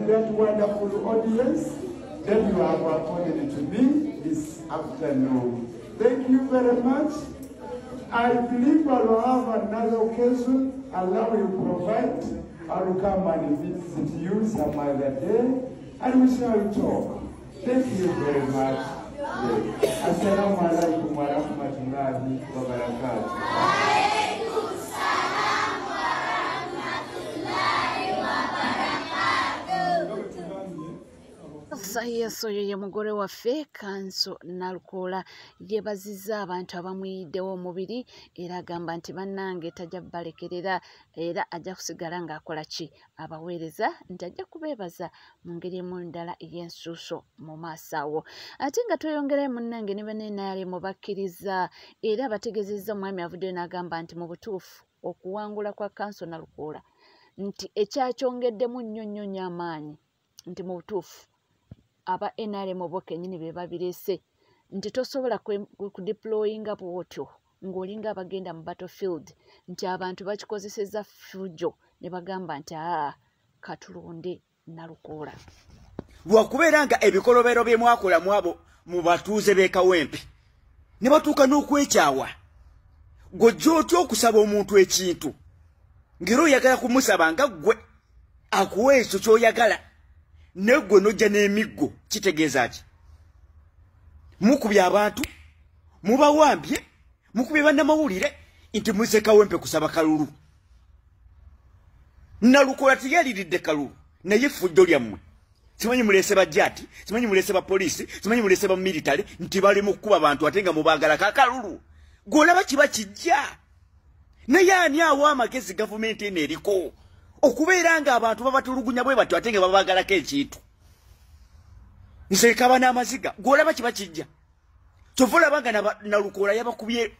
That wonderful audience that you have accorded to me this afternoon. Thank you very much. I believe I will have another occasion. Allah will provide. I will come and visit you some other day, and we shall talk. Thank you very much. Assalamu alaikum wa rahmatullahi wa barakatuh. Yesu oyo ye mugole waffe Kanso Nalukoola yeebazizza abantu abamuyiddewo omubiri era agamba nti bannange tajja balekerera era ajja kusigala ng'akola ki abaweereza nti ajja kubeebaza mu ngeri emu ndala ey'ensuuso mu maaso awo. Ate nga tweyongerayo munnange ne bannaNRM bakkiriza era bategeezezza omwami avuddeyo n'agamba nti mu butuufu okuwangula kwa Kanso Nalukoola nti ekyakyongeddemu nnyo nnyo nnyo amaanyi nti mu butuufu aba NRM bo kennyini be babireese nti tosobola kudeployinga bw'otyo ng'olinga abagenda mu battlefield nti abantu bakikozesezza ffujjo ne bagamba nti aa katulonde Nalukoola. Lwakubeera nga ebikolobero bye mwakola mu abo mu batuuze b'e Kawempe ne batuuka n'okwekyawa. Gw'ojja otya okusaba omuntu ekintu ng'era oyagala kumusaba nga ggwe akuwa ekyo ky'oyagala neggwe n'ojja n'emiggo kitegeeza ki? Mukubye abantu, mubawambye, mukubye bannamawulire nti muzze Kawempe kusaba kalulu. Nalukoola teyaliridde kalulu naye effujjo lyammwe. Simanyi muleese ba jjaati, simanyi muleese ba poliisi, simanyi muleese ba military nti bali mu kkuba bantu ate nga mubaagalako akalulu. Gw'olaba kiba kijja. Naye ani awa amagezi gavumenti eno eriko okubeera nga abantu babatulugunya bwe batyo ate nga babaagalako ekintu? Nze kaba n'amaziga, gw'olaba kiba kijja. Kyova olaba nga Nalukoola yabakubye.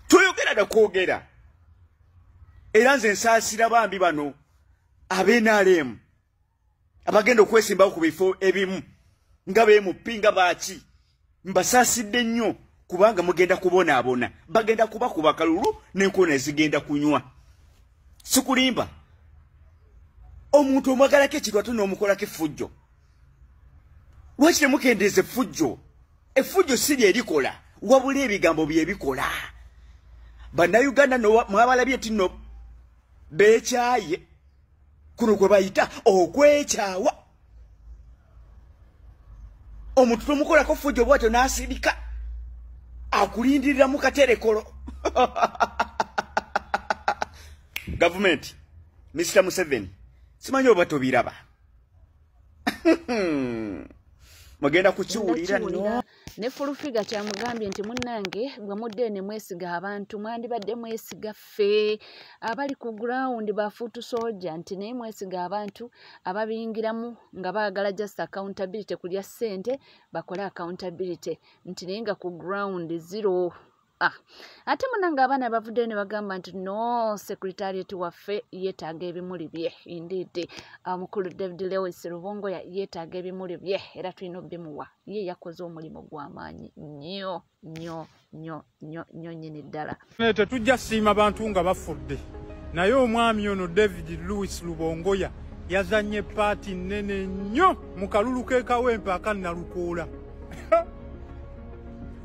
Toyogera na kwogera. Era nze nsaasira bambi bano ab'NRM abagenda okwesimbawo ku bifo ebimu nga beemuppi nga baaki. Mbasaasidde nnyo kubanga mugenda kubonaabona, bagenda kubakuba kalulu n'enkoona ezigenda kunywa. Sikulimba. Omuntu omwagalako ekintu ate n'omukolako effujjo. Lwaki temukendeeza effujjo? Effujjo si lye likola, wabula ebigambo bye bikola. Bannayuganda mwabalabye nti nno beekyaye, kuno kwe bayita okwekyawa. Omuntu tomukolako ffujjo bw'atyo n'asirika, akulindirira mu katerekolo. Gavumenti, Mr. Museveni, simanyi oba tobiraba. Mugenda kukiwulira nno. Ne Fulufiga kyamugambye nti munnange gwe mudde ne mwesiga abantu mwandibadde mwesiga ffe abali ku ground ba foot soldier nti naye mwesiga abantu ababiyingiramu nga baagala just accountability kulya ssente bakole accountability nti naye nga ku ground zero. Ate munnange abaana bavuddeyo ne bagamba nti no secretariat waffe yeetaaga ebimuli bye. Indeed, omukulu David Lewis Rubongoya yeetaaga ebimuli bye era tulina obbimuwa. Ye yakoze omulimu gw'amaanyi nnyo nnyo nnyo nnyo nnyo nnyini ddala. Tetujja siima bantu nga bafudde, naye omwami ono David Lewis Rubongoya yazannye paati nnene nnyo mu kalulu k'e Kawempe aka Nalukoola.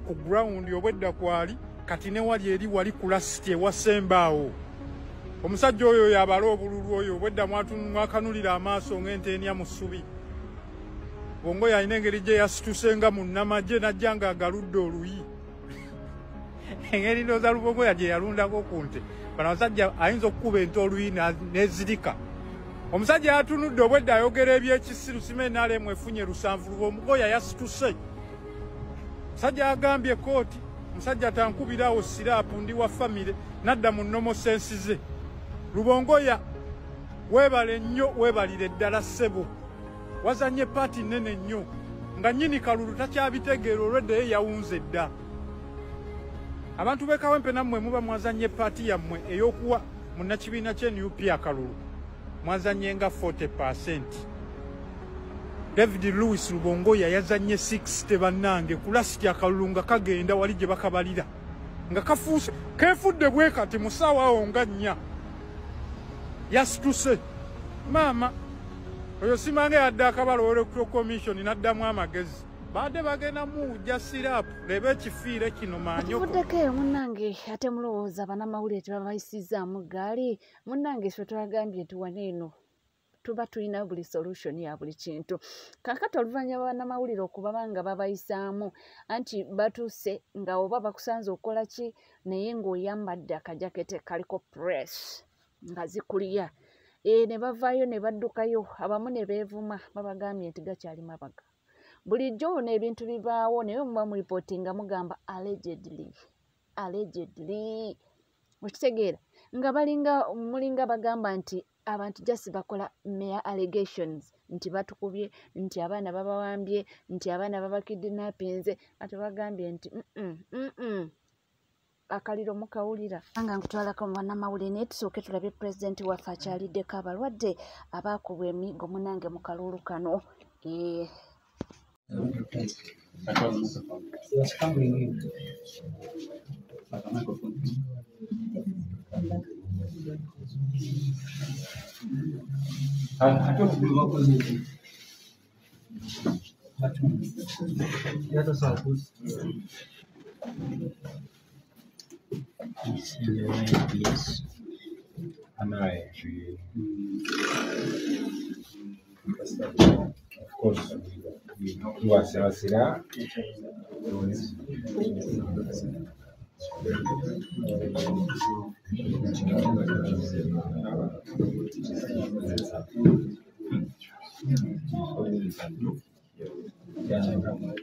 Ku ground obwedda kwali kati ne wali eri wali ku lasiti ewasembaawo. Omusajja oyo yabala obululu oyo obwedda mwakanulira amaaso ng'ente enya mu ssubi. Bongoya alina engeri gye yasituse nga munnamagye n'ajja ng'agaludde oluyi. Engeri ndowooza Rubongoya gye yalundako ku nte. Bano abasajja ayinza okukuba ente oluyi n'ezirika. Omusajja yatunudde obwedda ayogera ebyekisiru sima NRM efunye 7. Rubongoya yasituse. Musajja agambye kooti, musajja tankubirawo siraapu ndi wa famire nadda mu nnomo sensi ze. Rubongoya weebale nnyo weebalire ddala ssebo. Wazannye paati nnene nnyo nga nnyini kalulu takyabitegeera olwedda ye yawunze dda. Abantu b'e Kawempe nammwe muba mwazannye paati yammwe ey'okuwa munnakibiina kye NUP akalulu. Mwazannye nga 40%. David Lewis Rubongoya yazannye 60 bannange ku lasiti akalulu nga kagenda wali gye bakabalira nga kafuuse keefudde bwe kati mu ssaawa awo nga nnya yasituse. Maama Oyo simange yadde akabala Electoral Commission n'addamu amagezi. Baadde bagenda muwujja siraapu leba ekifiire kino maanyoko. Tuvuddeko eyo munnange, ate mulowooza bannamawulire tebabayisizzaamu ggaali. Munnange ffe twagambye nti wano eno tuba tulina buli solution ya buli kintu. Kaakati oluvannyuma bannamawulire okubaba nga babayisaamu, anti batuuse nga oba bakusanze okola ki, naye ng'oyambadde akajakete kaliko press nga zikulya. Ne bavaayo ne baddukayo, abamu ne beevuma, babagambye nti gakyali mabaga. Bulijjo ono ebintu bibaawo, naye muba muripootinga mugamba allegedly, allegedly. Okitegeera nga balinga mulinga bagamba nti abantu just bakola mere allegations nti batukubye, nti abaana babawambye, nti abaana babakidnappinze. Ate bagambye nti akaliro mukawulira. Nga nkutwalako mu bannamawulire, naye tusooke tulabe pulezidenti waffe akyaliddeko abalwadde abaakubwa emiggo munnange mu kaluulu kano. Of course, tuwasasira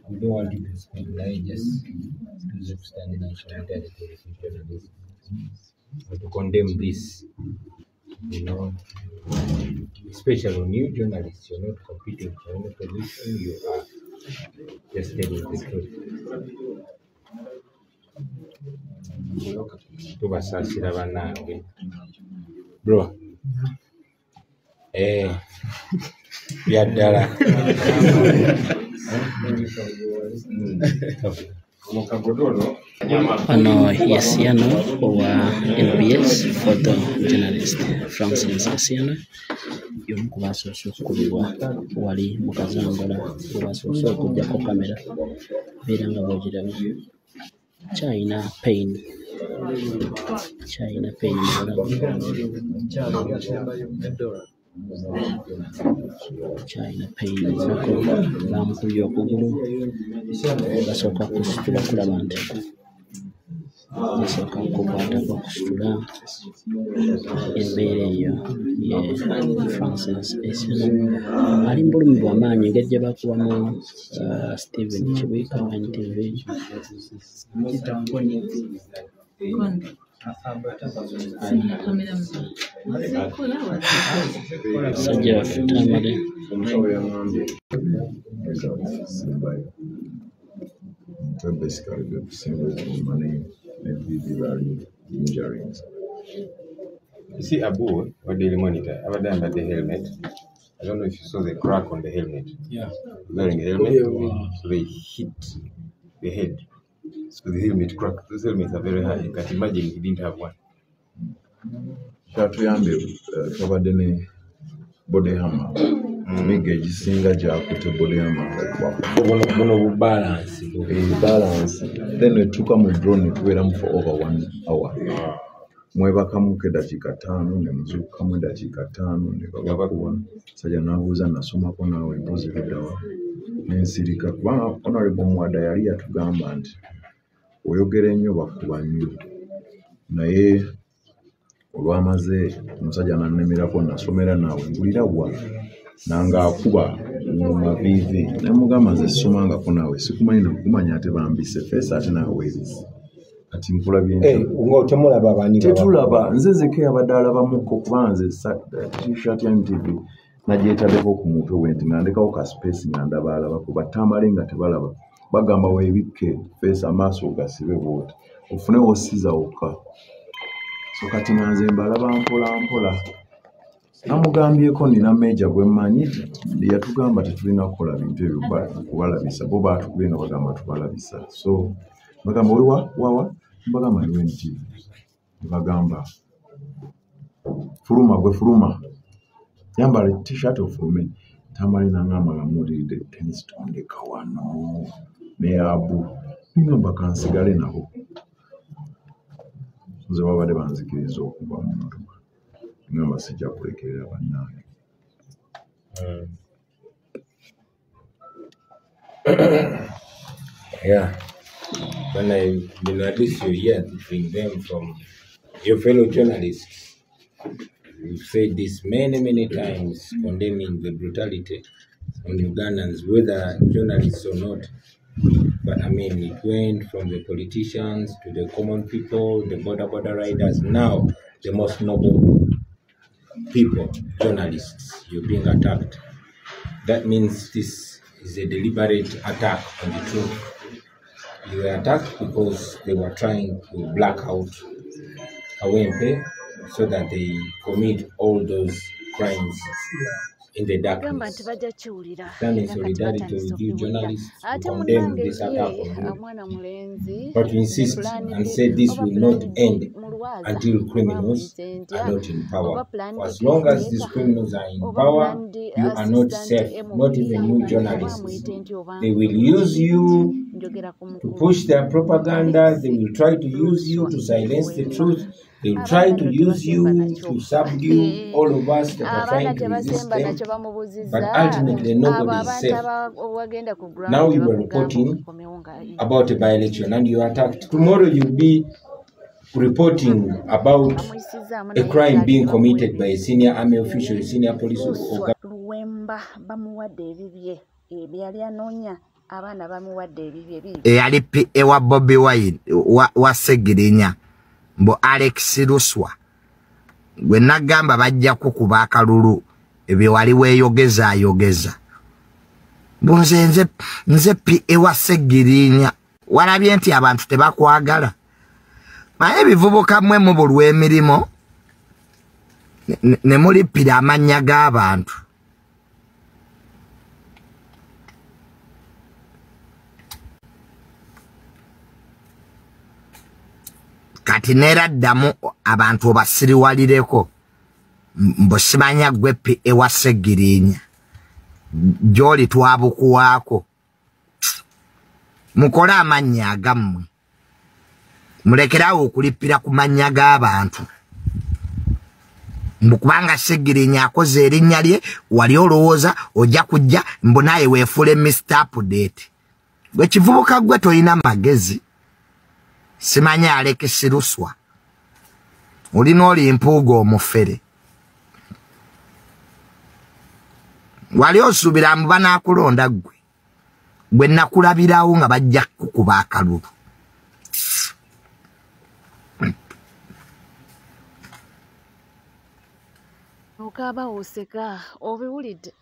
We don't want you to speak just to stand in solidarity with journalists, but to condemn this, you know, especially on you journalists, you're not competing for any position, you are just telling the truth. Tubasasira bannange. Bro. Bya ddala. Ono Yasiano owa NBS photo journalist Francis Yasiano y'omu ku basoose okukubibwa wali mu Kazangola, gwe basoose okuggyako kamera, beera nga bw'ogiraba kyalina pain, kyalina pain mu bulago, kyalina pain mu bulago, bamukubye okugulu, basooka kusitula kulaba nti basooka kukwatako okusitula. Embeera eyo ye Francis Esiano ali mu bulumi bw'amaanyi engeri gye bakubamu Stephen Kibuika wa NTV. Musajja waffe Tamale. Basically, the same money, maybe injuries. You see, Abu, or Daily Monitor, abadde ayambadde helmet. I don't know if you saw the crack on the helmet. Yeah. Wearing a helmet, so they hit the head. So the helmet cracked. Those helmets are very high. You can imagine he didn't have one. Kyatuyambye twabadde ne body hammer. Emiggo egisinga gyakutte body hammer. Buno bu balance. Balance. Then netuuka mu drone ne tubeeramu for over 1 hour. Mwebakamuko eddakiika 5 ne muzuukukamu eddakiika 5 ne babakuba. Musajja n'abuuza nasomako naawe mpozi ludda wa? Nensirika kubanga Honorable Mwada yali yatugamba nti oyogera ennyo bakuba nnyo, naye olwamaze omusajja n'annemerako nasomera naawe mpulira wa nange akuba mu maviivi ne mugamba nze sisomangako naawe sikumanyi nakumanya ate bambise feesi ate naawe weebise. Kati nkulabye nga temulaba baani tetulaba, nze nzeka yabadde alabamuko kuba nze t-shirt ya MTV nagyetaddeko ku mutwe bwe nti nga ndekawo ka space nga ndaba alabako, batamale nga tebalaba bagamba weebikke feesi amaaso ogasibe bw'oti ofunewo siza wokka. So kati nga nze mbalaba mpola mpola. Namugambyeko nina meja gwe mmanyi yatugamba tetulina kukola bintu ebyo kubalabisa, bo baatukubye nga bagamba tubalabisa. So bagamba oli wawa mbagamba ni NTV, bagamba fuluma gwe fuluma, yambala t-shirt ofulume. Tamale nangamba nga muwuliridde Tennis tondeka wano ne Abu, ngamba kansigale nabo. Nze babadde banzikiriza okuva mu mmotoka, ngamba sijja kulekerera bannange. Yeah, when I mean, at least you hear them from your fellow journalists. We've said this many, many times, condemning the brutality on Ugandans, whether journalists or not. But I mean, it went from the politicians to the common people, the border riders, now the most noble people, journalists, you're being attacked. That means this is a deliberate attack on the truth. You were attacked because they were trying to black out Kawempe so that they commit all those crimes in the darkness. Stand in solidarity with you journalists who condemn this attack on you. But we insist and say this will not end until criminals are not in power. For as long as these criminals are in power, you are not safe, not even you journalists. They will use you to push their propaganda. They will try to use you to silence the truth. They will try to use you to subdue all of us that are trying to resist them. But ultimately, nobody is safe. Now you were reporting about a by-election and you attacked. Tomorrow you'll be reporting about a crime being committed by a senior army official, a senior police officer. Eyali PA wa Bobi Wine wa Segirinya mbo Alex Luswa gwe nagamba bajja kukuba akalulu ebyo wali weeyogeza ayogeza mbu nze PA wa Segirinya. Walabye nti abantu tebakwagala, naye ebivubuka mmwe mubulwa emirimu ne mulippira amannya g'abantu. Kati neera ddamu abantu obasiriwalireko mbu simanya gwe PA wa Segirinya gy'oli twabukuwaako. Mukole amannya agammwe, mulekerawo okulippira ku mannya g'abantu. Mbu kubanga Segirinya akoze erinnya lye wali olowooza ojja kujja mbu naye weefuule Mr. Update. Gwe kivubuka gwe tolina magezi. Simanya Alex Luswa olina oli mpuuga omufere, wali osuubira mbu banaakulonda ggwe, gwe nakulabirawo nga bajja kukuba akalulu. Okaaba oseka obiwulidde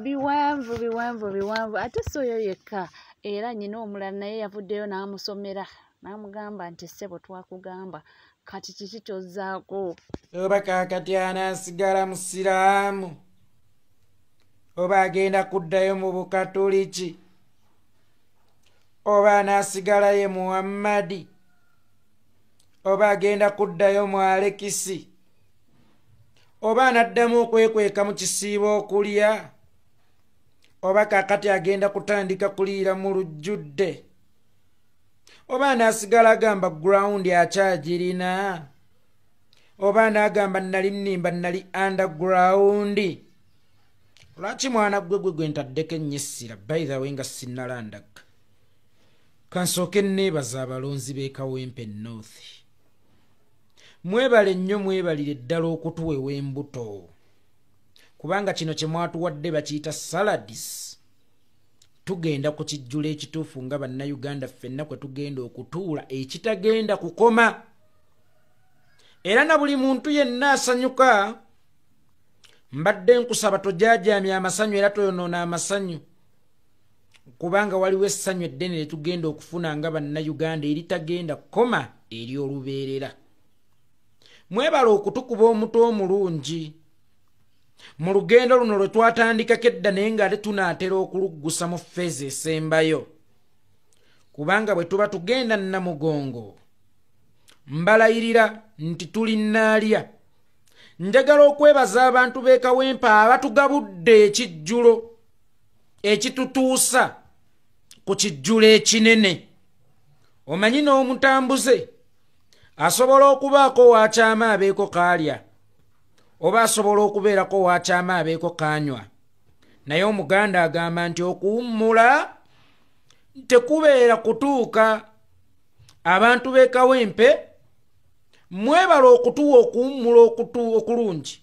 biwanvu biwanvu biwanvu. Ate si oyo yekka, era nnyina omulala naye yavuddeyo n'amusomera n'amugamba nti ssebo twakugamba, kati kiki ky'ozzaako? Oba kaakati anaasigala musiraamu oba agenda kuddayo mu Bukatoliki oba anaasigala ye Muhammadi oba agenda kuddayo mu Alekisi oba anaddamu okwekweka mu kisiibo okulya oba kaakati agenda kutandika kuliira mu lujjudde oba anaasigala agamba ground akyagirina oba anaagamba nali nnimba nali underground. Lwaki mwana gwe gwe ntaddeko ennyessira by the way nga sinnalandaga? Kansooke nneebaza abalonzi b'e Kawempe North. Mwebale nnyo, mwebalire ddala okutuwewa embuto, kubanga kino kye mwatuwadde bakiyita saladis. Tugenda ku kijjulo ekituufu nga bannayuganda ffenna kwe tugenda okutuula, ekitagenda kukoma. Era na buli muntu yenna asanyuka, mbadde nkusaba tojaajaamya amasanyu era toyonoona amasanyu, kubanga waliwo essanyu eddene lye tugenda okufuna nga bannayuganda eritagenda kukoma ery'olubeerera. Mwebale okutukuba omuto omulungi mu lugendo luno lwe twatandikako edda, naye ng'ate tunaatera okuluggusa mu feeza esembayo, kubanga bwe tuba tugenda Namugongo mbalayirira nti tuli nnaalya, Njagala okwebaza abantu b'e Kawempe abatugabudde ekijjulo ekitutuusa ku kijjulo ekinene. Omanyi n'omutambuze asobola okubaako wakyama abeeko kaalya, oba asobola okubeerako wakyama abeeko kanywa. Naye Omuganda agamba nti okuwummula tekubeera kutuuka. Abantu b'e Kawempe mwebala okutuwa okuwummula okulungi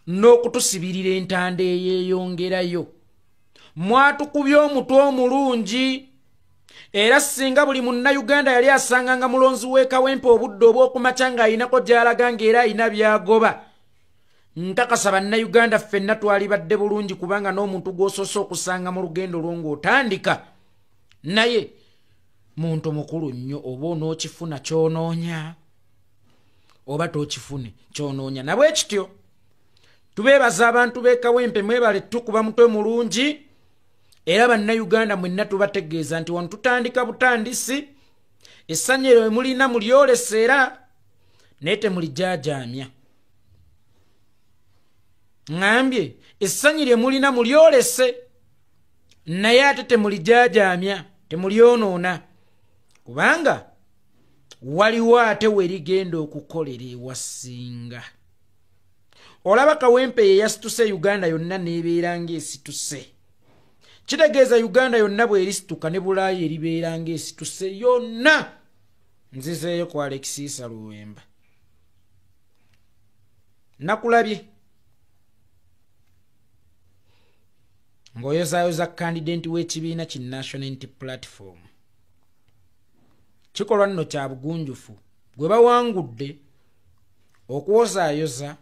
n'okutusibirira entanda eyeeyongerayo. Mwatukubye omutwe omulungi, era singa buli munnayuganda yali asanganga mulonzi w'e Kawempe obudde obw'okumakya ng'ayinako gy'alaga ng'era ayina by'agoba, ntakasa bannayuganda ffenna twalibadde bulungi, kubanga n'omuntu gw'osoose okusanga mu lugendo lwo ng'otandika naye muntu mukulu nnyo, oba onookifuna ky'onoonya oba tookifune ky'onoonya. Nabwe kityo tubeebaza abantu b'e Kawempe, mwebale tukuba mutwe mulungi. Era bannayuganda mwenna tubategeeza nti wano tutandika butandisi, essanyu eryo mulina mulyolesa era naye temulijaajaamya. Ŋŋambye essanyu lye mulina mulyolese naye ate temulijaajaamya, temulyonoona, kubanga waliwo ate we ligenda okukolera ewasinga. Olaba Kawempe ye yasituse Uganda yonna n'ebeera ng'esituse. Kitegeeza Uganda yonna bw'erisituka ne Bulaaya eribeera ng'esituse yonna. Nzizeeyo ku Alexis Luwemba. Nakulabye ng'oyozaayoza kandidenti w'ekibiina ki National Unity Platform. Kikolwa nno kya bugunjufu, gwe bawangudde okwozaayoza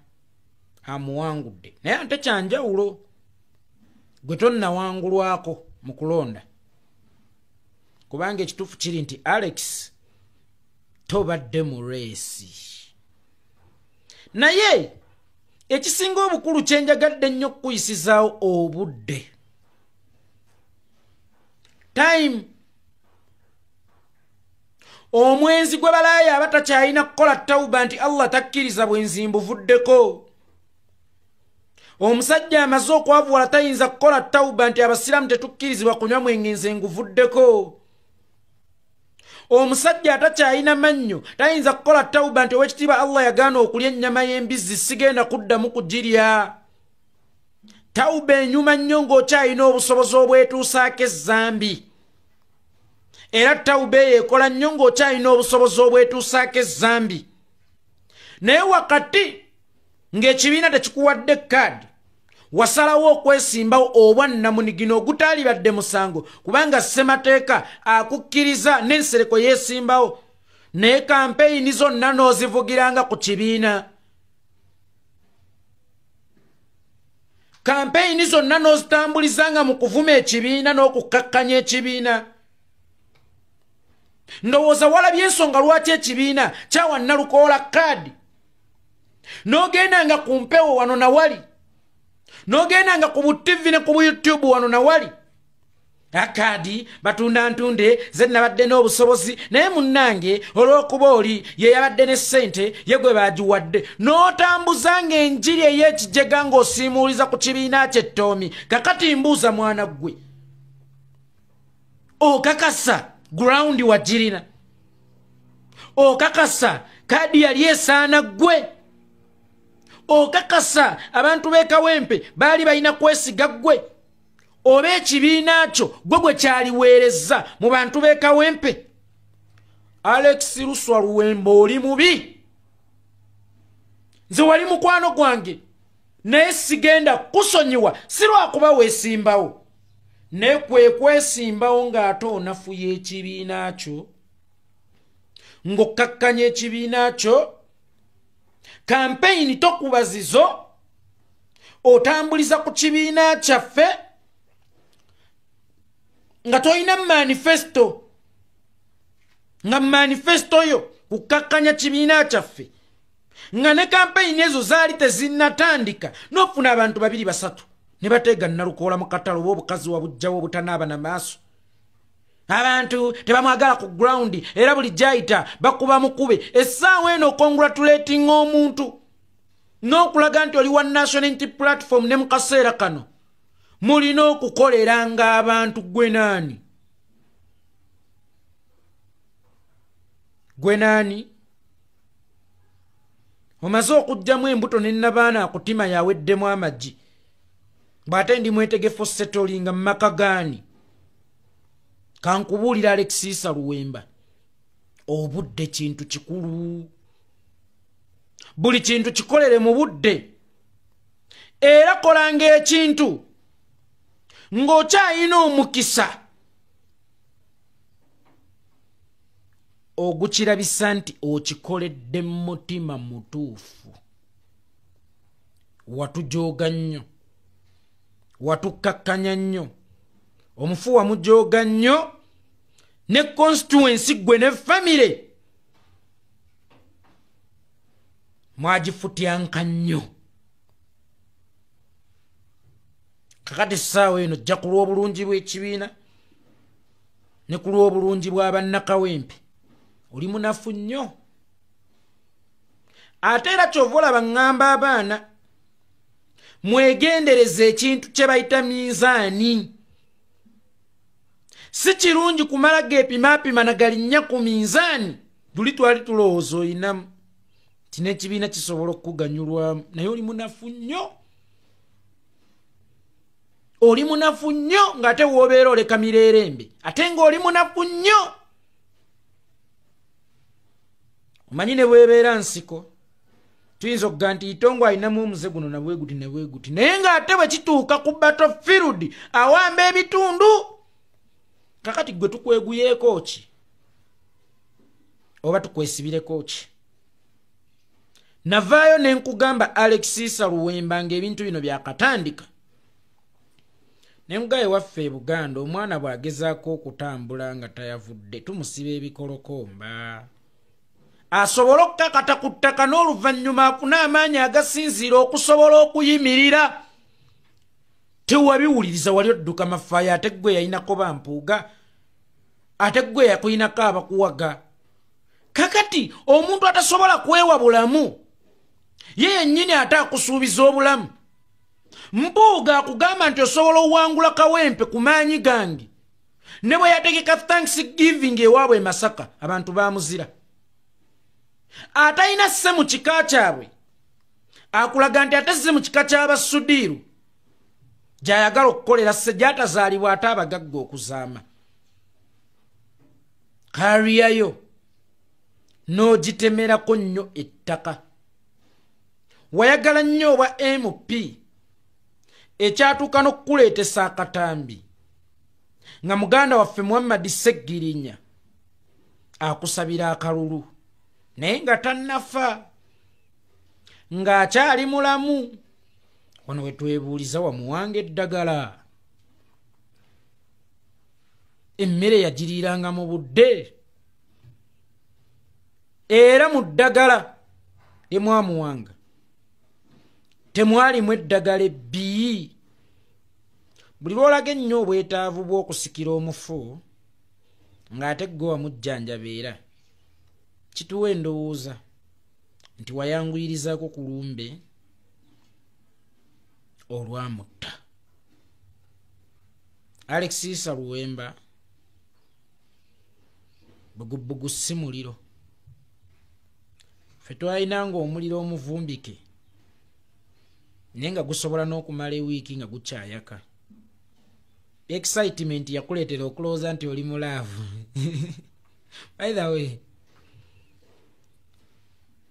amuwangudde, naye ate kyanjawulo gwe tonnawangulwako mu kulonda, kubanga ekituufu kiri nti Alex tobadde mu reesi. Naye ekisinga obukulu kye njagadde ennyo okukuyisizaawo obudde, time. Omwenzi gwe balaaya aba takyalina kukola tawuba nti Allah takkiriza bwenzi mbuvuddeko. Omusajja amaze okwavuwala tayinza kukola tawuba nti abasiraamu tetukkirizibwa kunywa mwenge nze nguvuddeko. Omusajja atakyalina mannyo tayinza kukola tawuba nti owekitiibwa Allah yagaana okulya ennyama y'embizzi sigenda kuddamu kugirya. Tawuba enyuma nnyo ng'okyalina obusobozi obwetuusaako ezzambi. Era tawuba eyo ekola nnyo ng'okyalina obusobozi obwetuusaako ezzambi. Naye wakati ng'ekibiina tekikuwadde kaadi, wasalawo okwesimbawo obwannamunigina ogutaalibadde musango, kubanga ssemateeka akukkiriza n'ensereko yeesimbawo, naye kampeyini zonna n'ozivugiranga ku kibiina. Kampeyini zonna n'ozitambulizanga mu kuvuma ekibiina n'okukkakkanya ekibiina. Ndowooza walabye ensonga lwaki ekibiina kyawa Nalukoola kaadi, n'ogendanga ku mpewo wano na wali, n'ogendanga ku bu-TV ne ku bu-YouTube wano na wali. Akaadi batunda ntunde ze nabadde n'obusobozi, naye munnange olw'okuba oli ye yabadde ne ssente ye gwe baagiwadde, n'otambuzanga enjiri ey'ekijega ng'osiimuuliza ku kibiina ky'ettoomi. Kakati mbuuza mwana ggwe, okakasa ground wagirina? Okakasa kaadi yali esaana ggwe? Okakasa abantu b'e Kawempe baali balina kwesiga ggwe? Oba ekibiina kyo gwe gwe kyaliweereza mu bantu b'e Kawempe? Alex Luswa Luwemba oli mubi. Nze wali mukwano gwange, naye sigenda kusonyiwa si lwakuba weesimbawo, naye kwe kwesimbawo ng'ate onafuya ekibiina kyo, ng'okkakkanya ekibiina kyo. Kampeyini tokubazizo, otambuliza ku kibiina kyaffe nga tolina manifesto, nga manifesto yo kukkakkanya kibiina kyaffe, nga ne kampeyini ezo zaali tezinnatandika, n'ofuna abantu 2 3 ne bateega Nalukoola mu katale oba obukazi wabujjawo obutanaaba na maaso. Abantu tebamwagala ku ground, era buli gy'ayita bakuba mukube. Essaawa eno okongratulating omuntu N'okulaga nti oli wa National Unity Platform ne mu kaseera kano mulina okukoleranga abantu. Gwe naani? Gwe naani? Omaze okuggyamu embuto ne nabaana akutima yaweddemu amaggi, bw'ate ndi mwetegefu setolinga mu maka gaani? Kankubuulira Alexisa Luwemba, obudde kintu kikulu. Buli kintu kikolere mu budde, era kolanga ekintu ng'okyayina omukisa ogukirabisa nti okikoledde mu mutima mutuufu. Watujooga nnyo, watukkakkanya nnyo, omufu wamujooga nnyo ne constituency gwe ne famire mwagifutyanka nnyo. Kakati essaawa eno jja ku lw'obulungi bw'ekibiina ne ku lw'obulungi bw'abannakawempe. Oli munafu nnyo. Ate era kyova olaba ŋŋamba abaana mwegendereze ekintu kye bayita minzaani. Si kirungi kumala geepimaapima nagalinnya ku minzaani. Luli twali tulowooza oyinamu nti n'ekibiina kisobola okukuganyulwamu, naye oli munafu nnyo. Oli munafu nnyo ng'ate w'obeera oleka mirerembe, ate ng'oli munafu nnyo. Omanyi ne bw'ebeera nsiko tuyinza okuga nti Itongo alinamu omuze guno na bwe guti ne bwe guti, naye ng'ate bwe kituuka ku battlefield awamba ebitundu. Kakati gwe tukweguyeeko ki oba tukwesibireko ki? Navaayo ne nkugamba Alexisa Luwemba ng'ebintu bino byakatandika. Ne nkugaye waffe e Buganda omwana bw'agezaako okutambula nga tayavudde tumusiba ebikolokomba asobole okukakata ku ttaka n'oluvannyuma afune amaanyi agasinziira okusobola okuyimirira. Tewabiwuliriza, wali odduka mafaayo, ate ggwe yayinako bampuuga, ate ggwe yakuyinako abakuwaga. Kakati omuntu atasobola kwewa bulamu ye yennyini ate akusuubiza obulamu. Mpuuga akugamba nti osobola owangula Kawempe ku maanyi gange. Ne bwe yategeka Thanksgiving ewaabwe e Masaka abantu baamuzira. Atalina sse mu kika kyabwe akulaga nti ate sse mu kika ky'Abasudiiru gy'ayagala okukolera sse gy'atazaalibwa ate abagagga okuzaama. Kariyayo n'ogitemerako nnyo ettaka. Wayagala nnyo obwa MP ekyatuuka n'okukuleetesa akatambi nga muganda waffe Muhammad Ssegirinya akusabira akalulu, naye nga tannafa, ng'akyali mulamu. Wano we twebuuliza wamuwanga eddagala, emmere yagiriiranga mu budde, era mu ddagala lyemwamuwanga temwalimu eddagala ebbi. Buli lw'olaga ennyo obwetaavu bw'okusikira omufu ng'ate ggwe wamujjanjaba, era kituwa endowooza nti wayanguyirizaako ku lumbe olwamutta. Alexisa Luwemba, bugubugu si muliro. Ffe twalinanga omuliro omuvumbike naye nga gusobola n'okumala ewiiki nga gukyayaka. Excitement yakuleetera okulowooza nti oli mu love. By the way,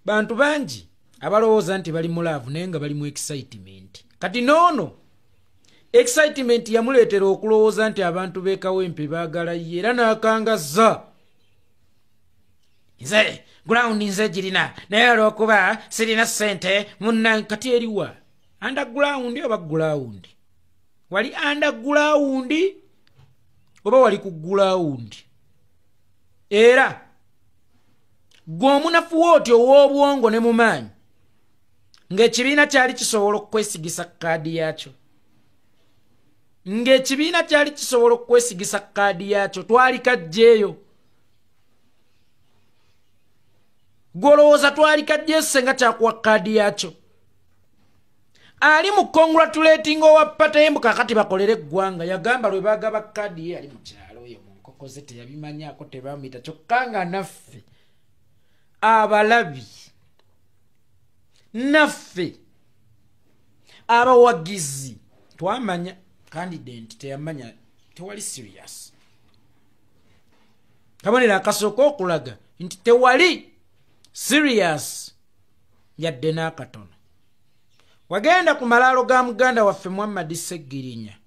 bantu bangi abalowooza nti bali mu love naye nga bali mu excitement. Kati noono excitement yamuleetera okulowooza nti abantu b'e Kawempe baagala ye, era n'akangazza. Nze ground nze girina, naye olw'okuba sirina ssente munna. Kati eriwa? Underground oba ground? Wali underground oba wali ku ground? Era gwe omunafu wooti ow'obwongo ne mu maanyi ng'ekibiina kyali kisobola okwesigisa kaadi yakyo, ng'ekibiina kyali kisobola okwesigisa kaadi yakyo, twali kajjeeyo. Gw'olowooza twali kajjeeyo senga kyakuwa kaadi yakyo? Ali mu congratulating owa party mbu kakati bakolere eggwanga. Yagamba lwe bagaba kadi ye ali mu kyalo ye mu nkoko ze teyabimanyaako, tebamuyita. Kyokka nga naffe abalabi, naffe abawagizi twamanya candidate teyamanya, tewali serious. Kabonero akasooka okulaga nti tewali serious yadde n'akatono. Wagenda ku malaalo ga muganda waffe Muhammad Ssegirinya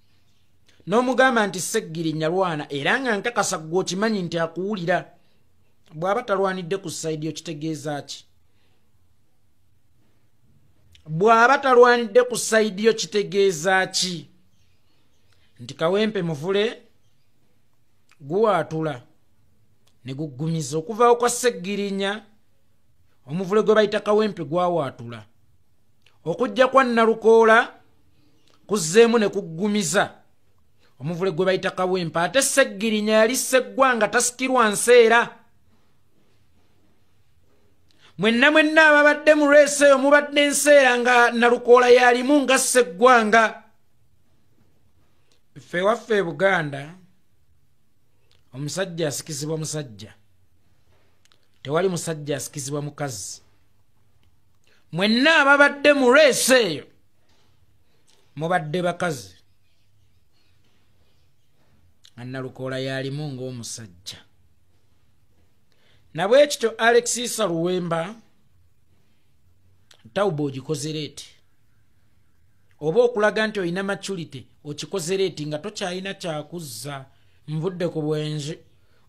n'omugamba nti Ssegirinya lwana, era nga nkakasa ggwe okimanyi nti akuwulira. Bw'aba talwanidde ku side yo kitegeeza ki? Bw'aba talwanidde ku side yo kitegeeza ki? Nti Kawempe muvule guwaatula ne guggumiza. Okuvaawo kwa Ssegirinya omuvule gwe bayita Kawempe gwawaatula, okujja kwa Nalukoola kuzzeemu ne kuggumiza omuvule gwe bayita Kawempe. Ate Ssegirinya yali sseggwanga tasikirwa nseera. Mwenna mwenna ababadde mu reesi eyo mubadde enseera nga Nalukoola yalimu nga sseggwanga. Ffe waffe e Buganda omusajja asikizibwa musajja, tewali musajja asikizibwa mukazi. Mwenna ababadde mu reesi eyo mubadde bakazi, nga Nalukoola yalimu ng'omusajja. Nabwe kityo Alex Issa Luwemba tawuba ogikoze leeti, oba okulaga nti olina maturity okikoze leeti nga tokyalina kyakuzza. Nvudde ku bwenzi,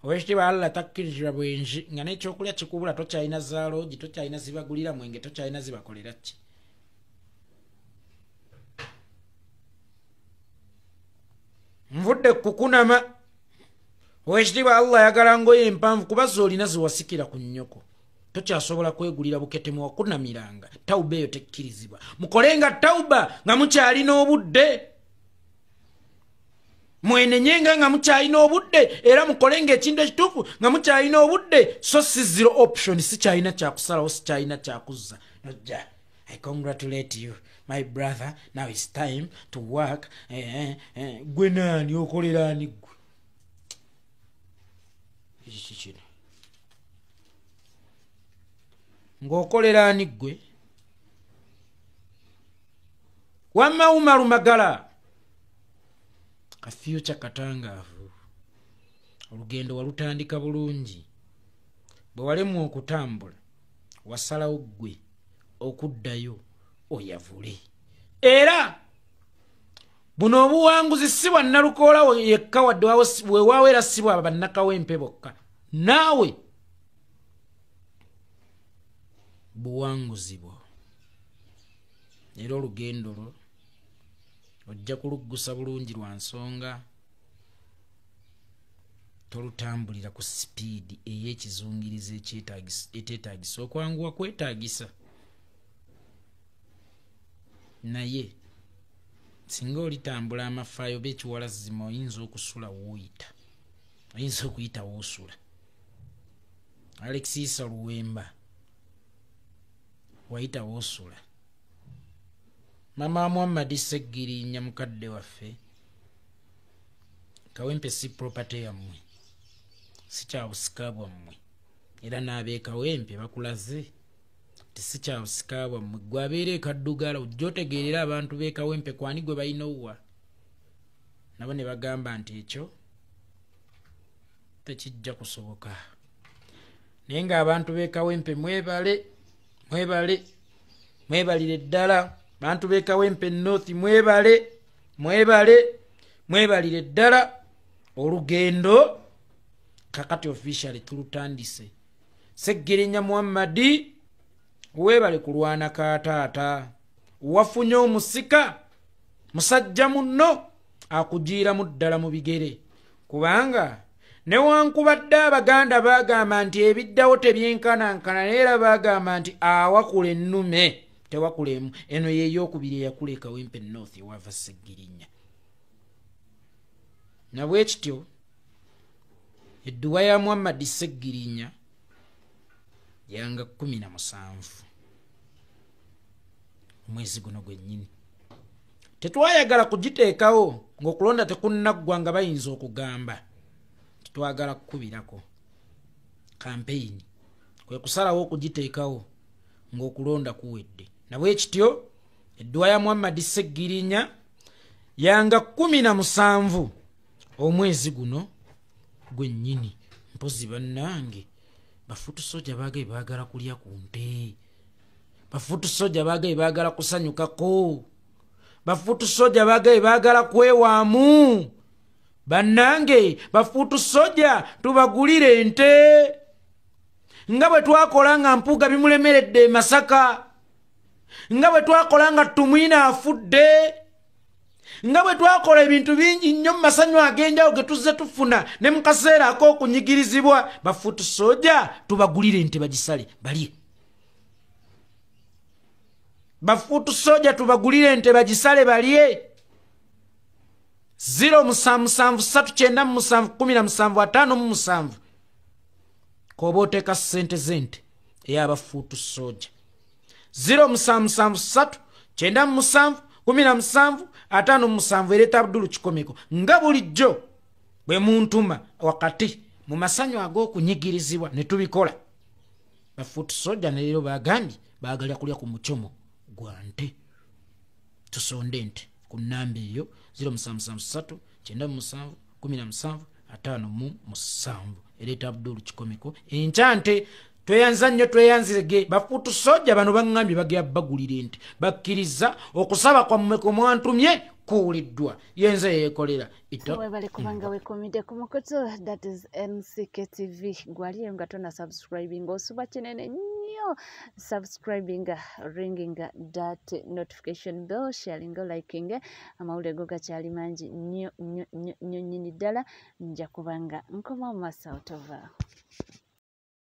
owekitiibwa Allah takkirizibwa bwenzi, nga n'ekyokulya kikubula, tokyalina zaaloogi, tokyalina zibagulira mwenge, tokyalina zibakolera ki. Nvudde kukunama, owekitiibwa Allah ayagala ngoye empanvu kuba z'olina ziwasikira ku nnyoko, tokyasobola kwegulira bukete muwakunamiranga. Tawuba eyo tekkirizibwa. Mukolenga tawuba nga mukyalina obudde, mwenenyenga nga mukyalina obudde, era mukolenga ekintu ekituufu nga mukyalina obudde. So si zero option, sikyalina kyakusalawo, sikyalina kyakuzza. Nojja, I congratulate you my brother, now it's time to work. Gwe naani okolera ani gwe? Kiki kino ng'okolera ani ggwe? Wamma Umaru Magala ka future katangaavu, olugendo walutandika bulungi, bwe walemwa okutambula wasalawo ggwe okuddayo oyavule. Era buno obuwanguzi si bwa Nalukoola yekka wadde weewaawo, era si bwa bannakawempe bokka, naawe buwanguzi bwo. Era olugendo lwo ojja kuluggusa bulungi lwa nsonga, tolutambulira ku sipiidi ey'ekizungirizo eteetaagisa. Okwanguwa kwetaagisa, naye singa olitambula amafaayo b'ekiwalazima oyinza okusula w'oyita, oyinza okuyita w'osula. Alex Issa Luwemba wayita w'osula. Mama Muhammad Ssegirinya mukadde waffe, Kawempe si property yammwe, si kya busika bwammwe, era n'ab'e Kawempe bakulaze nti si kya busika bwammwe. Gwe abeera e Kaddugala ojja otegeerera abantu b'e Kawempe kwani gwe balina owwa, nabo ne bagamba nti ekyo tekijja kusoboka. Naye ng'abantu b'e Kawempe mwebale, mwebale, mwebalire ddala. Bantu b'e Kawempe North mwebale, mwebale, mwebalire ddala. Olugendo kakati officially tulutandise. Ssegirinya Muhammadi weebale kulwana ka taata, wafunye omusika musajja munno akujiiramu ddala mu bigere, kubanga newankubadde Abaganda baagamba nti ebiddawo tebyenkanankana, naye era baagamba nti awakula ennume tewakula emu. Eno yeeyokubiri eyakula e Kawempe North ewava Ssegirinya. Nabwe kityo edduwa ya Muhammad Ssegirinya yanga 17 omwezi guno gwennyini. Tetwayagala kugiteekawo ng'okulonda tekunnaggwa nga bayinza okugamba titwagala kukubirako kampeyini, kwe kusalawo okugiteekawo ng'okulonda kuwedde. Nabwe kityo edduwa ya Muhammad Ssegirinya yanga 17 omwezi guno gwennyini. Mpozi bannange bafutu soja baagaye baagala kulya ku nte, bafutu soja baagaye baagala kusanyukako, bafutu soja baagaye baagala kwewaamu. Bannange bafutu soja tubagulire ente nga bwe twakola nga Mpuuga bimulemeredde e Masaka, nga bwe twakola nga Tumwina afudde, nga bwe twakola ebintu bingi nnyo mu masanyu ag'enjawulo ge tuzze tufuna ne mu kaseera ak'okunyigirizibwa. Bafutu soja tubagulire ente bagisale balye. Bafutu soja tubagulire ente bagisale balye. 077 397 17 57 koba oteeka ssente z'ente ey'abafuutu soja. 077 397 17 57 ereeta Abdul Kikomeko. Nga bulijjo bwe muntuma wakati mu masanyu ag'okunyigirizibwa ne tubikola. Bafuutu soja ne leero bagambye baagala kulya ku muchomo gwa nte. Tusonde ente ku nnamba eyo 077 397 17 57 ereeta Abdul Kikomeko. Enkya nte tweyanza nnyo, tweyanzirege. Bafuutu soja bano baŋŋambye bagera bagulira ente, bakkiriza okusaba kwammwe kwe mwantumye kuwuliddwa. Yenze yeekolera. Webale kubanga wekomidde ku mukutu, that is MCK TV. Gwaliyo nga tona subscribing, osuba kinene nnyo subscribing, ringing that notification bell, sharing, liking. Amawulire go gakyali mangi nnyo nnyo nnyo nnyo nnyini ddala. Nja kubanga nkoma mu maaso otova.